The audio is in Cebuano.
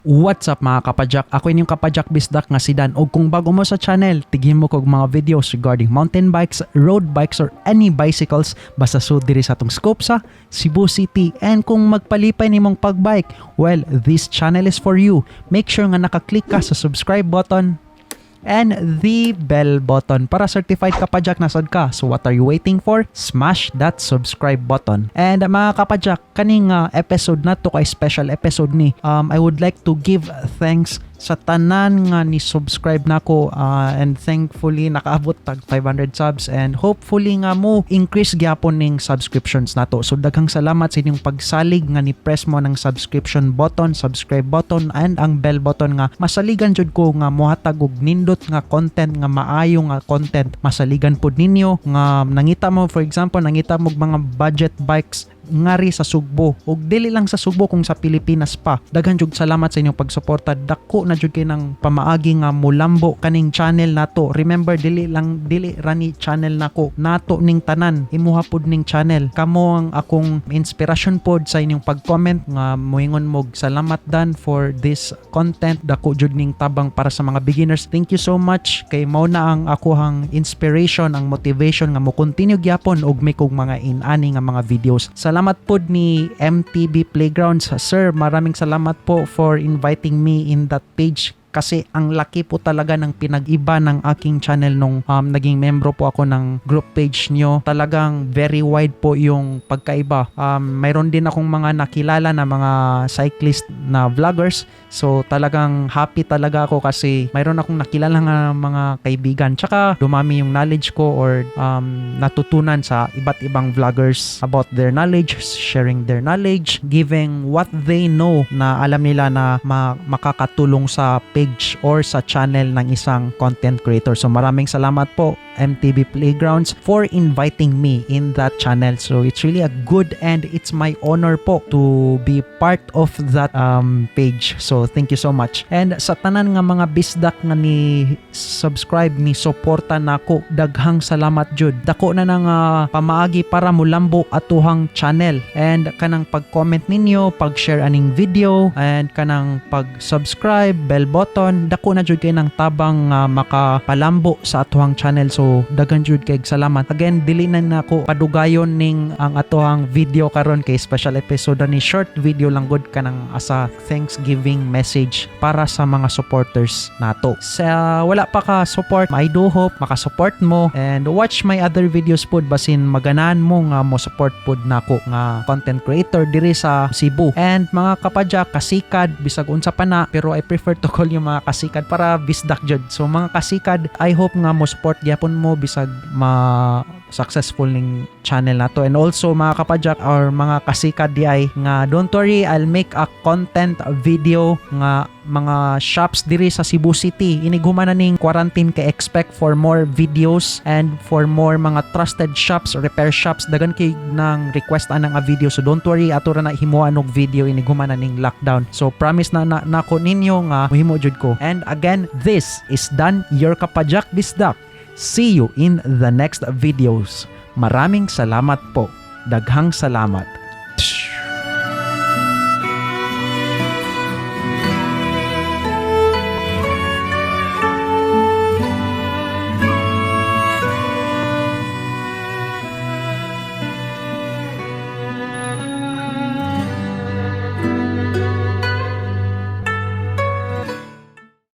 What's up, mga kapadyak? Ako inyong kapadyak bisdak nga si Dan. O kung bago mo sa channel, tighin mo kog mga videos regarding mountain bikes, road bikes, or any bicycles basta sud diri sa atong scope sa Cebu City. And kung magpalipay nimong pagbike, well, this channel is for you. Make sure nga nakaklik ka sa subscribe button and the bell button para certified kapadyak na sad ka. So what are you waiting for? Smash that subscribe button. And mga kapadyak, kaning episode na to kay special episode ni. I would like to give thanks sa tanan nga ni subscribe nako and thankfully nakaabot tag 500 subs and hopefully nga mo increase gyapon ning subscriptions nato. So daghang salamat sa inyong pagsalig nga ni press mo ng subscription button, subscribe button and ang bell button nga masaligan jud ko nga mohatag og nindot nga content, nga maayo nga content. Masaligan pod ninyo nga nangita mo, for example, nangita mo og mga budget bikes ngari sa Sugbo ug dili lang sa Sugbo kung sa Pilipinas pa. Daghan jud salamat sa inyong pagsuporta. Dako na jud kay ng pamaagi nga mulambo kaning channel nato. Remember, dili lang, dili rani channel nako, nato ning tanan, imuha pod ning channel. Kamo ang akong inspiration pod sa inyong pag-comment nga moingon mo, "Salamat, Dan, for this content. Dako jud ning tabang para sa mga beginners." Thank you so much kay mao na ang akohang inspiration, ang motivation nga mo continue gyapon og make og mga inani nga mga videos. Salamat pod ni MTB Playgrounds. Sir, maraming salamat po for inviting me in that page kasi ang laki po talaga ng pinag-iba ng aking channel nung naging membro po ako ng group page nyo. Talagang very wide po yung pagkaiba. Mayroon din akong mga nakilala na mga cyclist na vloggers. So talagang happy talaga ako kasi mayroon akong nakilala nga mga kaibigan. Tsaka dumami yung knowledge ko or natutunan sa iba't ibang vloggers about their knowledge, sharing their knowledge, giving what they know na alam nila na makakatulong sa page or sa channel ng isang content creator. So maraming salamat po, MTB Playgrounds, for inviting me in that channel. So it's really a good and it's my honor po to be part of that page. So thank you so much. And sa tanan nga mga bisdak nga ni subscribe, ni suporta nako, daghang salamat jud. Dako na nang pamaagi para mulambo atuhang channel. And kanang pag-comment ninyo, pag-share aning video and kanang pag-subscribe, bell button, dako na jud kay ng tabang makapalambo sa atuhang channel. So daghan jud kay salamat. Again, dili na nako padugayon ning ang atuhang video karon kay special episode ni, short video lang gud kanang asa Thanksgiving message para sa mga supporters nato. Sa wala pa ka support, I do hope makasupport mo and watch my other videos pod basin maganahan mo nga mo support pod nako nga content creator diri sa Cebu. And mga kapadyak, kasikad, bisag unsa pa na, pero I prefer to call yung mga kasikad para bisdak jud. So mga kasikad, I hope nga mo support gyapon mo bisag ma successful ning channel nato. And also, mga kapadyak or mga kasikad di ay nga don't worry, I'll make a content video nga mga shops diri sa Cebu City inig human na ning quarantine kay expect for more videos and for more mga trusted shops, repair shops. Dagan kay nang request anang nga video, so don't worry, ato ra na himuan og video inig human na ning lockdown. So promise na na nako ninyo nga mohimo jud ko. And again, this is Dan, your kapadyak bisdak. See you in the next videos. Maraming salamat po. Daghang salamat.